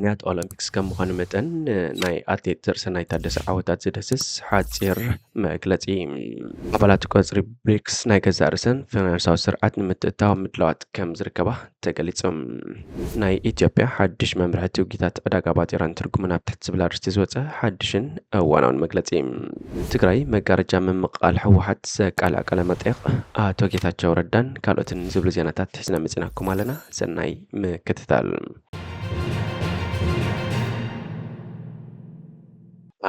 ምኽንያት ኦሎምፒክስ ከም ምዃኑ መጠን፣ ናይ ኣትሌት ዘርእሰናይ ታደሰ ዓወታት ዝድህስስ ሓጺር መግለጺ። ኣባላት ቆጽሪ ብሪክስ ናይ ገዛእ ርእሰን ፋይናንሳዊ ስርዓት ንምትእትታው ምድላዋት ከም ዝርከባ ተገሊጹ። ናይ ኢትዮጵያ ሓድሽ መምርሒ ትውጊታት ዕዳጋ ባጤራን ትርጉምን ኣብ ትሕቲ ዝብል ኣርእስቲ ዝወጸ ሓድሽን እዋናውን መግለጺ። ትግራይ መጋረጃ ምምቓል ህወሓት ዘቃልዕ ቃለ መጠይቕ ኣቶ ጌታቸው ረዳን ካልኦትን ዝብሉ ዜናታት ሒዝና መጺናኩም ኣለና። ሰናይ ምክትታል።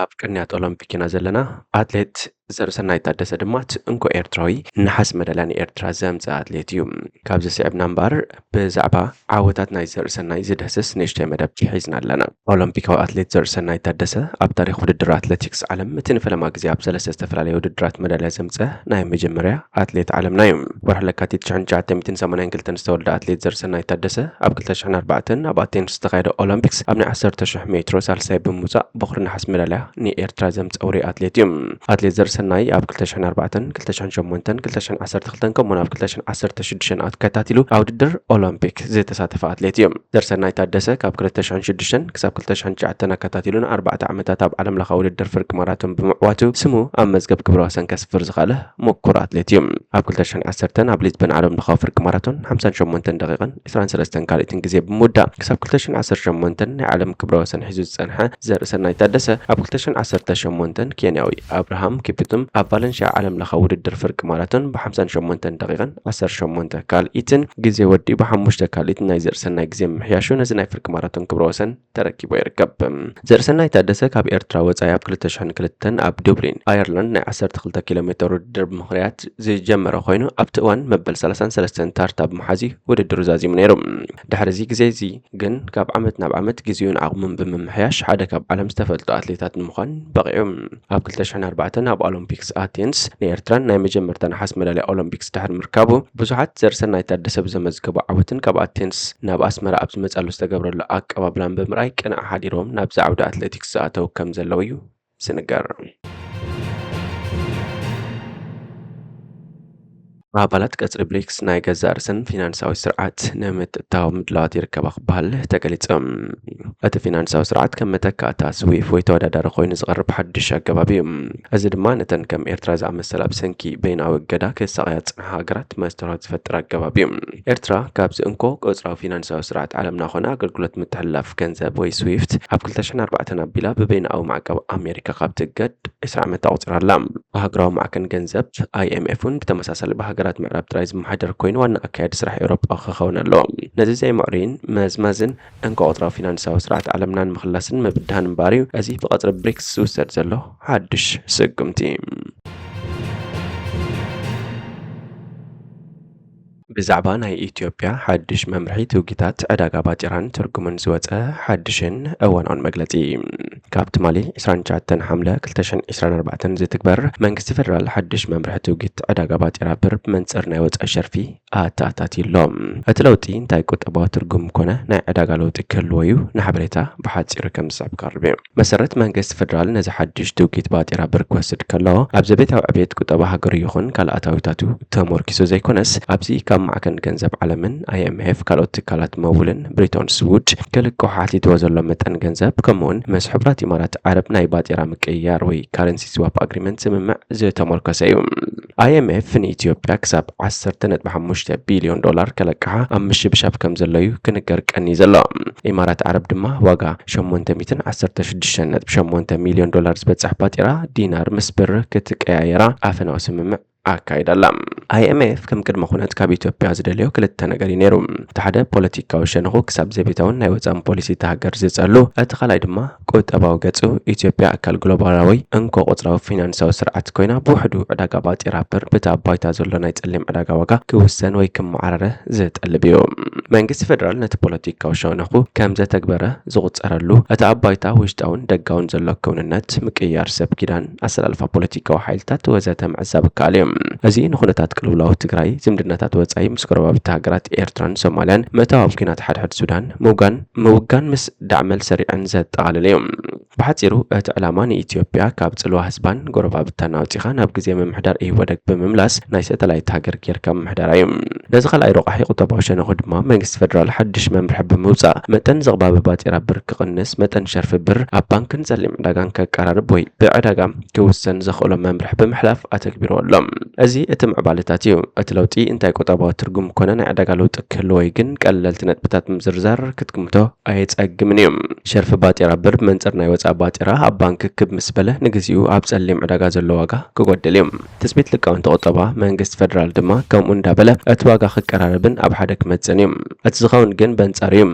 ኣብ ቅንያት ኦሎምፒክ ኢና ዘለና። ኣትሌት ዘርእሰናይ ታደሰ ድማ እቲ እንኮ ኤርትራዊ ነሓስ መዳልያ ንኤርትራ ዘምፀ ኣትሌት እዩ። ካብዚ ስዒብና እምበኣር ብዛዕባ ዓወታት ናይ ዘርእሰናይ ዝድህስስ ንእሽተይ መደብ ሒዝና ኣለና። ኦሎምፒካዊ ኣትሌት ዘርእሰናይ ታደሰ ኣብ ታሪኽ ውድድር ኣትሌቲክስ ዓለም እቲ ንፈለማ ግዜ ኣብ ሰለስተ ዝተፈላለየ ውድድራት መዳልያ ዘምፀ ናይ መጀመርያ ኣትሌት ዓለምና እዩ። ወርሒ ለካቲት ሽሕን ትሽዓተ ሚእትን ሰማንያን ክልተን ዝተወልደ ኣትሌት ዘርእሰናይ ታደሰ ኣብ ክልተ ሽሕን ኣርባዕተን ኣብ ኣቴንስ ዝተኻየደ ኦሎምፒክስ ኣብ ናይ ዓሰርተ ሽሕ ሜትሮ ሳልሳይ ብምውፃእ በኹሪ ነሓስ መዳልያ ንኤርትራ ዘምፀ ውሩይ ኣትሌት እዩ። ኣትሌት ዘርእሰናይ ኣብ ክልተ ሽሕን ኣርባዕተን፣ ክልተ ሽሕን ሸሞንተን፣ ክልተ ሽሕን ዓሰርተ ክልተን ከምኡውን ኣብ ክልተ ሽሕን ዓሰርተ ሽዱሽተን ኣከታቲሉ ኣብ ውድድር ኦሎምፒክ ዝተሳተፈ ኣትሌት እዩ። ዘርእሰናይ ታደሰ ካብ ክልተ ሽሕን ሽዱሽተን ክሳብ ክልተ ሽሕን ትሽዓተን ኣከታቲሉ ንኣርባዕተ ዓመታት ኣብ ዓለምለኻዊ ውድድር ፍርቂ ማራቶን ብምዕዋቱ ስሙ ኣብ መዝገብ ክብረ ወሰን ከስፍር ዝኸኣለ ምኩር ኣትሌት እዩ። ኣብ ክልተ ሽሕን ዓሰርተን ኣብ ሊዝበን ዓለምለኻዊ ፍርቂ ማራቶን ሓምሳን ሸሞንተን ደቂቕን ዕስራን ሰለስተን ካልኢትን ግዜ ብምውዳእ ክሳብ ክልተ ሽሕን ዓሰርተ ሸሞንተን ናይ ዓለም ክብረ ወሰን ሒዙ ዝጸንሐ ዘርእሰናይ ታደሰ ኣብ ክልተ ሽሕን ዓሰርተ ሸሞንተን ኬንያዊ ኣብርሃም ኪፕቱም ኣብ ቫለንሽያ ዓለምለኻዊ ውድድር ፍርቂ ማራቶን ብሓምሳን ሸሞንተን ደቂቕን ዓሰርተ ሸሞንተ ካልኢትን ግዜ ወዲኡ ብሓሙሽተ ካልኢት ናይ ዘርእሰናይ ግዜ ምምሕያሹ ነዚ ናይ ፍርቂ ማራቶን ክብረ ወሰን ተረኪቡ ይርከብ። ዘርእሰናይ ታደሰ ካብ ኤርትራ ወጻኢ ኣብ ክልተ ሽሕን ክልተን ኣብ ዱብሊን ኣየርላንድ ናይ ዓሰርተ ክልተ ኪሎ ሜተር ውድድር ብምኽርያት ዝጀመረ ኮይኑ ኣብቲ እዋን መበል ሰላሳን ሰለስተን ታርታ ብምሓዝ እዩ ውድድሩ ዛዚሙ ነይሩ። ድሕሪ እዚ ግዜ እዚ ግን ካብ ዓመት ናብ ዓመት ግዜኡን ዓቕሙን ብምምሕያሽ ሓደ ካብ ዓለም ዝተፈልጡ ኣትሌታት ንምዃን በቒዑ። ኣብ ክልተ ሽሕን ኣርባዕተን ኣብ ኦሎምፒክስ ኣቴንስ ንኤርትራን ናይ መጀመርታ ነሓስ መዳልያ ኦሎምፒክስ ድሕሪ ምርካቡ ብዙሓት ዘርእሰናይ ታደሰ ብዘመዝገቦ ዓወትን ካብ ኣቴንስ ናብ ኣስመራ ኣብ ዝመጻሉ ዝተገብረሉ ኣቀባብላን ብምርኣይ ቅንዕ ሓዲሮም ናብዚ ዓውዲ ኣትሌቲክስ ዝኣተው ከም ዘለዉ እዩ ዝንገር። ኣባላት ቀጽሪ ብሪክስ ናይ ገዛእ ርእሰን ፊናንሳዊ ስርዓት ንምትእትታው ምድላዋት ይርከባ ክበሃል ተገሊጹ። እቲ ፊናንሳዊ ስርዓት ከም መተካእታ ስዊፍ ወይ ተወዳዳሪ ኮይኑ ዝቐርብ ሓድሽ ኣገባብ እዩ። እዚ ድማ ነተን ከም ኤርትራ ዝኣመሰላ ብሰንኪ በይናዊ እገዳ ክሳቐያ ዝጸንሓ ሃገራት መስተርሆት ዝፈጥር ኣገባብ እዩ። ኤርትራ ካብዚ እንኮ ቆጽራዊ ፊናንሳዊ ስርዓት ዓለምና ኮነ ኣገልግሎት ምትሕልላፍ ገንዘብ ወይ ስዊፍት ኣብ ክልተ ሽሕን ኣርባዕተን ኣቢላ ብበይናዊ ማዕቀብ ኣሜሪካ ካብ ትእገድ ዕስራ ዓመት ኣቑጺራ ኣላ። ኣህጉራዊ ማዕከን ገንዘብ፣ ኣይ ኤም ኤፍ፣ እውን ብተመሳሳሊ ብሃገራት ምዕራብ ጥራይ ዝመሓደር ኮይኑ ዋና ኣካያዲ ስራሕ ኤውሮጳ ክኸውን ኣለዎ። ነዚ ዘይምዕሩይን መዝማዝን እንኮ ቆጽራዊ ፊናንሳዊ ስርዓት ዓለምና ንምኽላስን ምብድሃን እምበኣር እዩ እዚ ብቐጽሪ ብሪክስ ዝውሰድ ዘሎ ሓድሽ ስጉምቲ። ብዛዕባ ናይ ኢትዮጵያ ሓድሽ መምርሒ ትውጊታት ዕዳጋ ባጤራን ትርጉምን ዝወጸ ሓድሽን እዋናውን መግለጺ። ካብ ትማሊ ዕስራን ትሽዓተን ሓምለ ክልተ ሽሕን ዕስራን ኣርባዕተን ዝትግበር መንግስቲ ፌደራል ሓድሽ መምርሒ ትውጊት ዕዳጋ ባጤራ ብር ብመንጽር ናይ ወጻኢ ሸርፊ ኣተኣታትዩ ኣሎ። እቲ ለውጢ እንታይ ቁጠባዊ ትርጉም ኮነ ናይ ዕዳጋ ለውጢ ክህልዎ እዩ ንሓበሬታ ብሓጺሩ ከም ዝስዕብ ክቐርብ እዩ። መሰረት መንግስቲ ፌደራል ነዚ ሓድሽ ትውጊት ባጤራ ብር ክወስድ ከሎ ኣብ ዘቤታዊ ዕቤት ቁጠባ ሃገሩ ይኹን ካልእ ኣታዊታቱ ተሞርኪሱ ዘይኮነስ ኣብዚ ካብ ማዕከን ገንዘብ ዓለምን ኣይ ኤም ኤፍ ካልኦት ትካላት መውልን ብሪቶንስ ውድ ክልቅሖ ሓቲትዎ ዘሎ መጠን ገንዘብ ከምኡውን ምስ ሕቡራት ኢማራት ዓረብ ናይ ባጤራ ምቅይያር ወይ ካረንሲ ስዋፕ ኣግሪመንት ስምምዕ ዝተሞርከሰ እዩ። ኣይ ኤም ኤፍ ንኢትዮጵያ ክሳብ ዓሰርተ ነጥቢ ሓሙሽተ ቢልዮን ዶላር ከለቅሓ ኣብ ምሽብሻብ ከም ዘሎ እዩ ክንገር ቀንዩ ዘሎ። ኢማራት ዓረብ ድማ ዋጋ ሸሞንተ ሚእትን ዓሰርተ ሽዱሽተን ነጥቢ ሸሞንተ ሚልዮን ዶላር ዝበጽሕ ባጤራ ዲናር ምስ ብር ክትቀያየራ ኣፈናዊ ስምምዕ ኣካይዳ ኣላ። ኣይ ኤም ኤፍ ከም ቅድመ ኩነት ካብ ኢትዮጵያ ዝደልዮ ክልተ ነገር እዩ ነይሩ። እቲ ሓደ ፖለቲካዊ ሸነኹ ክሳብ ዘቤታውን ናይ ወጻእን ፖሊሲ እታ ሃገር ዝጸሉ፣ እቲ ካልኣይ ድማ ቁጠባዊ ገጹ ኢትዮጵያ ኣካል ግሎባላዊ እንኮ ቁጽራዊ ፊናንሳዊ ስርዓት ኮይና ብውሕዱ ዕዳጋ ባጤራ ብር ብታ ኣብ ባይታ ዘሎ ናይ ጸሊም ዕዳጋ ዋጋ ክውሰን ወይ ክመዓረረ ዝጠልብ እዩ። መንግስቲ ፌደራል ነቲ ፖለቲካዊ ሸነኹ ከም ዘተግበረ ዝቑጸረሉ፣ እቲ ኣብ ባይታ ውሽጣውን ደጋውን ዘሎ ክውንነት፣ ምቅይያር ሰብ ኪዳን፣ ኣሰላልፋ ፖለቲካዊ ሓይልታት ወዘተ ምዕዛብ ይከኣል እዩ። እዚ ንኹነታት ቅልውላው ትግራይ፣ ዝምድናታት ወጻኢ ምስ ጎረባብቲ ሃገራት ኤርትራን ሶማልያን፣ ምእታው ኣብ ኲናት ሓድሕድ ሱዳን፣ ምውጋን ምውጋን ምስ ዳዕመል ሰሪዐን ዘጠቓልል እዩ። ብሓጺሩ እቲ ዕላማ ንኢትዮጵያ ካብ ጽልዋ ህዝባን ጎረባብታን ኣውጺኻ ናብ ግዜ ምምሕዳር ኢህወደግ ብምምላስ ናይ ሳተላይት ሃገር ጌርካ ምምሕዳራ እዩ። ነዚ ካልኣይ ረቋሒ ቁጠባዊ ሸነኹ ድማ መንግስቲ ፌደራል ሓድሽ መምርሒ ብምውጻእ መጠን ዘቕባበ ባጤራ ብር ክቕንስ፣ መጠን ሸርፊ ብር ኣብ ባንክን ጸሊም ዕዳጋን ከቀራርብ ወይ ብዕዳጋ ክውሰን ዘኽእሎ መምርሒ ብምሕላፍ ኣተግቢሩ ኣሎ። እዚ እቲ ምዕባለታት እዩ። እቲ ለውጢ እንታይ ቁጠባዊ ትርጉም ኮነ ናይ ዕዳጋ ለውጢ ክህልዎ እዩ ግን ቀለልቲ ነጥብታት ምዝርዛር ክትግምቶ ኣየጸግምን እዩ። ሸርፊ ባጤራ ብር ብመንጽር ናይ ወጻኢ ባጤራ ኣብ ባንክ ክብ ምስ በለ ንግዚኡ ኣብ ጸሊም ዕዳጋ ዘሎ ዋጋ ክጎድል እዩ። ትጽቢት ሊቃውንቲ ቁጠባ መንግስቲ ፌደራል ድማ ከምኡ እንዳበለ እቲ ዋጋ ክቀራረብን ኣብ ሓደ ክመጽእን እዩ። እቲ ዝኸውን ግን በንጻሩ እዩ።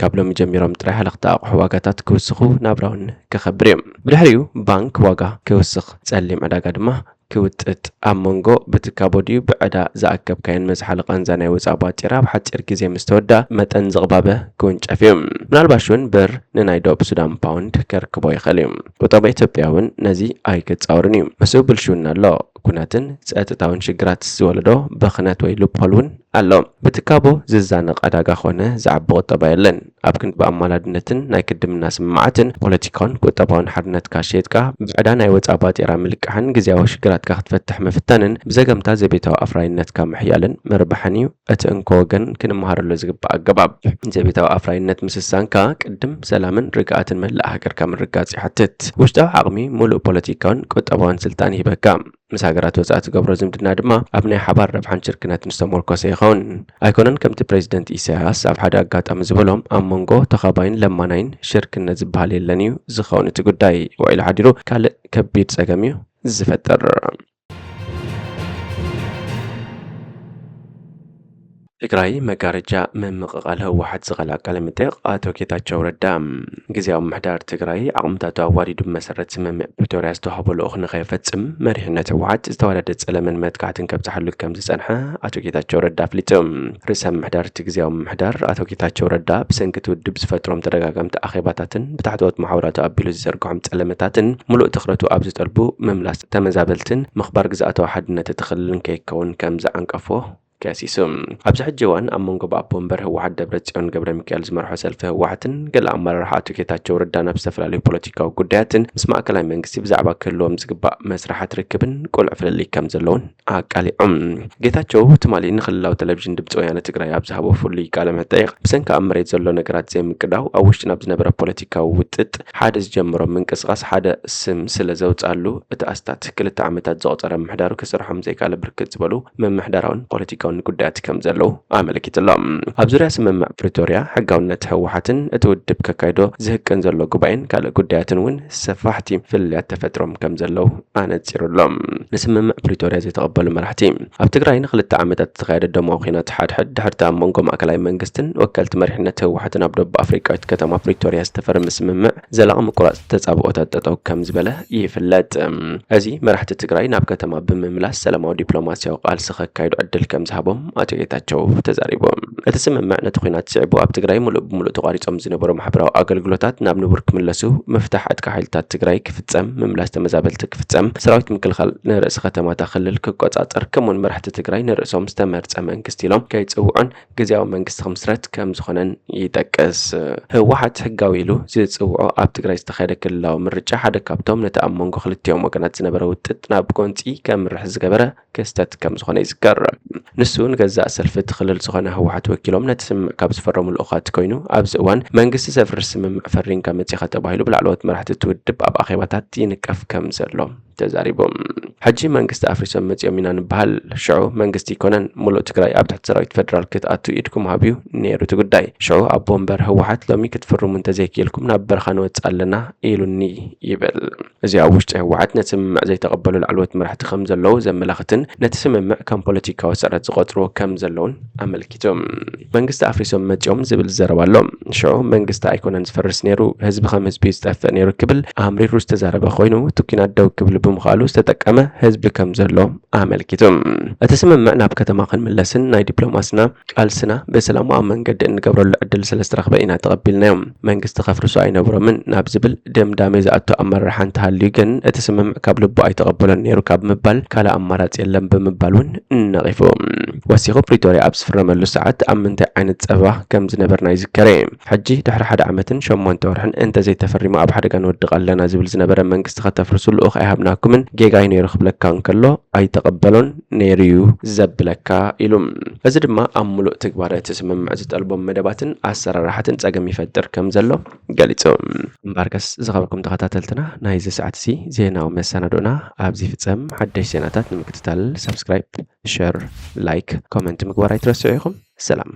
ካብ ሎሚ ጀሚሮም ጥራይ ሃለኽቲ ኣቑሑ ዋጋታት ክውስኹ ናብራ እውን ክኸብር እዩ። ብድሕሪኡ ባንክ ዋጋ ክውስኽ ጸሊም ዕዳጋ ድማ ክውጥጥ ኣብ መንጎ ብትካቦ ድዩ ብዕዳ ዝኣከብካዮን መዝሓሊ ቃንዛ ናይ ወፃኢ ባጤራ ኣብ ሓፂር ግዜ ምስ ተወዳ መጠን ዝቕባበ ክውንጨፍ እዩ። ምናልባሽ እውን ብር ንናይ ደቡብ ሱዳን ፓውንድ ከርክቦ ይኽእል እዩ። ቁጠባ ኢትዮጵያ እውን ነዚ ኣይክፃወርን እዩ። ምስኡ ብልሽውና ኣሎ። ኩናትን ፀጥታውን ሽግራት ዝወለዶ ብኽነት ወይ ሉፕሆል እውን ኣሎ። ብትካቦ ዝዛነቕ ዕዳጋ ኾነ ዝዓቢ ቁጠባ የለን። ኣብ ክንዲ ብኣማላድነትን ናይ ክድምና ስምምዓትን ፖለቲካውን ቁጠባውን ሓርነትካ ሸይጥካ ብዕዳ ናይ ወፃ ባጤራ ምልቃሕን ግዜያዊ ሽግራትካ ክትፈትሕ ምፍታንን ብዘገምታ ዘቤታዊ ኣፍራይነትካ ምሕያልን ምርባሕን እዩ እቲ እንኮ ወገን ክንመሃረሉ ዝግባእ ኣገባብ። ዘቤታዊ ኣፍራይነት ምስሳንካ ቅድም ሰላምን ርግኣትን መላእ ሃገርካ ምርጋፅ ይሓትት። ውሽጣዊ ዓቕሚ ሙሉእ ፖለቲካውን ቁጠባውን ስልጣን ይህበካ። ምስ ሃገራት ወጻኢ ትገብሮ ዝምድና ድማ ኣብ ናይ ሓባር ረብሓን ሽርክነትን ዝተሞርኮሰ ይኸውን። ኣይኮነን ከምቲ ፕሬዚደንት ኢሳያስ ኣብ ሓደ ኣጋጣሚ ዝበሎም ኣብ መንጎ ተኻባይን ለማናይን ሽርክነት ዝበሃል የለን እዩ ዝኸውን እቲ ጉዳይ። ውዒሉ ሓዲሩ ካልእ ከቢድ ጸገም እዩ ዝፈጥር። ትግራይ መጋረጃ ምምቕቓል ህወሓት ዝኸልኣ ቃለ መጠይቕ ኣቶ ጌታቸው ረዳ። ግዜያዊ ምምሕዳር ትግራይ ዓቕምታቱ ኣዋዲዱ ብመሰረት ስምምዕ ፕሪቶርያ ዝተዋህቦ ልኡኽ ንኸይፈጽም መሪሕነት ህወሓት ዝተዋደደ ጸለመን መጥቃዕትን ከብጽሓሉ ከም ዝጸንሐ ኣቶ ጌታቸው ረዳ ኣፍሊጡ። ርእሰ ምምሕዳር እቲ ግዜያዊ ምምሕዳር ኣቶ ጌታቸው ረዳ ብሰንኪ እቲ ውድብ ዝፈጥሮም ተደጋጋምቲ ኣኼባታትን ብታሕተዎት ማሕበራቱ ኣቢሉ ዝዘርግሖም ጸለመታትን ምሉእ ትኹረቱ ኣብ ዝጠልቡ ምምላስ ተመዛበልትን ምኽባር ግዝኣታዊ ሓድነት እቲ ክልልን ከይከውን ከም ዝዓንቀፎ ከሲሱ። ኣብዚ ሕጂ እዋን ኣብ መንጎ ብኣቦ ወንበር ህወሓት ደብረጽዮን ገብረሚካኤል ዝመርሖ ሰልፊ ህወሓትን ገለ ኣመራርሓ ኣቶ ጌታቸው ረዳን ኣብ ዝተፈላለዩ ፖለቲካዊ ጉዳያትን ምስ ማእከላይ መንግስቲ ብዛዕባ ክህልዎም ዝግባእ መስርሓት ርክብን ቁልዕ ፍልልይ ከም ዘለውን ኣቃሊዖም። ጌታቸው ትማሊ ንክልላዊ ቴሌቪዥን ድምፂ ወያነ ትግራይ ኣብ ዝሃቦ ፍሉይ ቃለ መጠይቕ ብሰንኪ ኣብ መሬት ዘሎ ነገራት ዘይምቅዳው ኣብ ውሽጥና ብዝነበረ ፖለቲካዊ ውጥጥ ሓደ ዝጀመሮ ምንቅስቓስ ሓደ ስም ስለ ዘውፅኣሉ እቲ ኣስታት ክልተ ዓመታት ዘቑፀረ ምምሕዳሩ ክሰርሖም ዘይከኣለ ብርክት ዝበሉ ምምሕዳራውን ፖለቲካውን ጉዳያት ከም ዘለዉ ኣመልኪቱ ኣሎ። ኣብ ዙርያ ስምምዕ ፕሪቶርያ፣ ሕጋውነት ህወሓትን እቲ ውድብ ከካይዶ ዝህቅን ዘሎ ጉባኤን ካልእ ጉዳያትን እውን ሰፋሕቲ ፍልልያት ተፈጥሮም ከም ዘለዉ ኣነጺሩ ኣሎ። ንስምምዕ ፕሪቶርያ ዘይተቐበሉ መራሕቲ። ኣብ ትግራይ ንክልተ ዓመታት ዝተኻየደ ደማዊ ኲናት ሓድሕድ ድሕርቲ ኣብ መንጎ ማእከላይ መንግስትን ወከልቲ መሪሕነት ህወሓትን ኣብ ደቡብ ኣፍሪቃዊት ከተማ ፕሪቶርያ ዝተፈረመ ስምምዕ ዘላቒ ምቁራጽ ተጻብኦታት ጠጠው ከም ዝበለ ይፍለጥ። እዚ መራሕቲ ትግራይ ናብ ከተማ ብምምላስ ሰላማዊ ዲፕሎማሲያዊ ቃልሲ ከካይዱ ዕድል ከም ዝሃቦም ኣቶ ጌታቸው ተዛሪቦም። እቲ ስምምዕ ነቲ ኲናት ስዒቡ ኣብ ትግራይ ሙሉእ ብሙሉእ ተቋሪጾም ዝነበሩ ማሕበራዊ ኣገልግሎታት ናብ ንቡር ክምለሱ፣ ምፍታሕ ዕጥቂ ሓይልታት ትግራይ ክፍጸም፣ ምምላስ ተመዛበልቲ ክፍጸም፣ ሰራዊት ምክልኻል ንርእሲ ከተማታ ክልል ክቆጻጸር፣ ከምኡውን መራሕቲ ትግራይ ንርእሶም ዝተመርጸ መንግስቲ ኢሎም ከይጽውዑን ግዝያዊ መንግስቲ ክምስረት ከም ዝኾነን ይጠቅስ። ህወሓት ህጋዊ ኢሉ ዝጽውዖ ኣብ ትግራይ ዝተኻየደ ክልላዊ ምርጫ ሓደ ካብቶም ነቲ ኣብ መንጎ ክልቲኦም ወገናት ዝነበረ ውጥጥ ናብ ጎንጺ ከምርሕ ዝገበረ ክስተት ከም ዝኾነ ይዝከር። ንሱ ንገዛእ ሰልፊ እቲ ክልል ዝኾነ ህወሓት ወኪሎም ነቲ ስምምዕ ካብ ዝፈረሙ ልኡኻት ኮይኑ፣ ኣብዚ እዋን መንግስቲ ዘፍርስ ስምምዕ ፈሪምካ መጺኻ ተባሂሉ ብላዕለዎት መራሕቲ እቲ ውድብ ኣብ ኣኼባታት ይንቀፍ ከም ዘሎ ተዛሪቦም። ሕጂ መንግስቲ ኣፍሪሶም መጺኦም ኢና ንበሃል። ሽዑ መንግስቲ ኣይኮነን፣ ሙሉእ ትግራይ ኣብ ትሕቲ ሰራዊት ፌደራል ክትኣቱ ኢድኩም ሃብዩ ነይሩ እቲ ጉዳይ። ሽዑ ኣቦ ወንበር ህወሓት ሎሚ ክትፍርሙ እንተዘይክኢልኩም ናብ በረኻ ንወጽእ ኣለና ኢሉኒ ይብል። እዚ ኣብ ውሽጢ ህወሓት ነቲ ስምምዕ ዘይተቐበሉ ላዕለዎት መራሕቲ ከም ዘለዉ ዘመላኽትን ነቲ ስምምዕ ከም ፖለቲካዊ ስዕረት ዝቖጽርዎ ከም ዘለውን ኣመልኪቱ። መንግስቲ ኣፍሪሶም መጺኦም ዝብል ዘረባ ኣሎ። ሽዑ መንግስቲ ኣይኮነን ዝፈርስ ነይሩ፣ ህዝቢ ከም ህዝቢ እዩ ዝጠፍእ ነይሩ ክብል ኣምሪሩ ዝተዛረበ ኮይኑ፣ እቲ ኲናት ደው ክብል ምዃሉ ዝተጠቀመ ህዝቢ ከም ዘሎ ኣመልኪቱ። እቲ ስምምዕ ናብ ከተማ ክንምለስን ናይ ዲፕሎማስና ቃልስና ብሰላማዊ መንገዲ እንገብረሉ ዕድል ስለ ዝተረኽበ ኢና ተቐቢልናዮ። መንግስቲ ከፍርሱ ኣይነብሮምን ናብ ዝብል ድምዳሜ ዝኣቱ ኣመራርሓ እንተሃልዩ ግን እቲ ስምምዕ ካብ ልቡ ኣይተቐበሎን ነይሩ ካብ ምባል ካልእ ኣማራፂ የለን ብምባል እውን ነቒፉ። ወሲኹ ፕሪቶርያ ኣብ ዝፍረመሉ ሰዓት ኣብ ምንታይ ዓይነት ፀበባ ከም ዝነበርና ይዝከር እየ። ሕጂ ድሕሪ ሓደ ዓመትን ሸሞንተ ወርሕን እንተዘይተፈሪሙ ኣብ ሓደጋ ንወድቕ ኣለና ዝብል ዝነበረ መንግስቲ ከተፍርሱ ልኡኽ ኣይሃብናኩምን ጌጋይ ነይሩ ክብለካ እንከሎ ኣይተቐበሎን ነይሩ እዩ ዘብለካ ኢሉ። እዚ ድማ ኣብ ምሉእ ትግባረ እቲ ስምምዕ ዝጠልቦም መደባትን ኣሰራርሓትን ጸገም ይፈጥር ከም ዘሎ ገሊጹ። እምበኣርከስ ዝኸበርኩም ተኸታተልትና ናይዚ ሰዓት እዚ ዜናዊ መሰናዶና ኣብዚ ይፍጸም። ሓደሽ ዜናታት ንምክትታል ሳብስክራይብ፣ ሸር፣ ላይክ፣ ኮመንት ምግባር ኣይትረስዑ ኢኹም። ሰላም።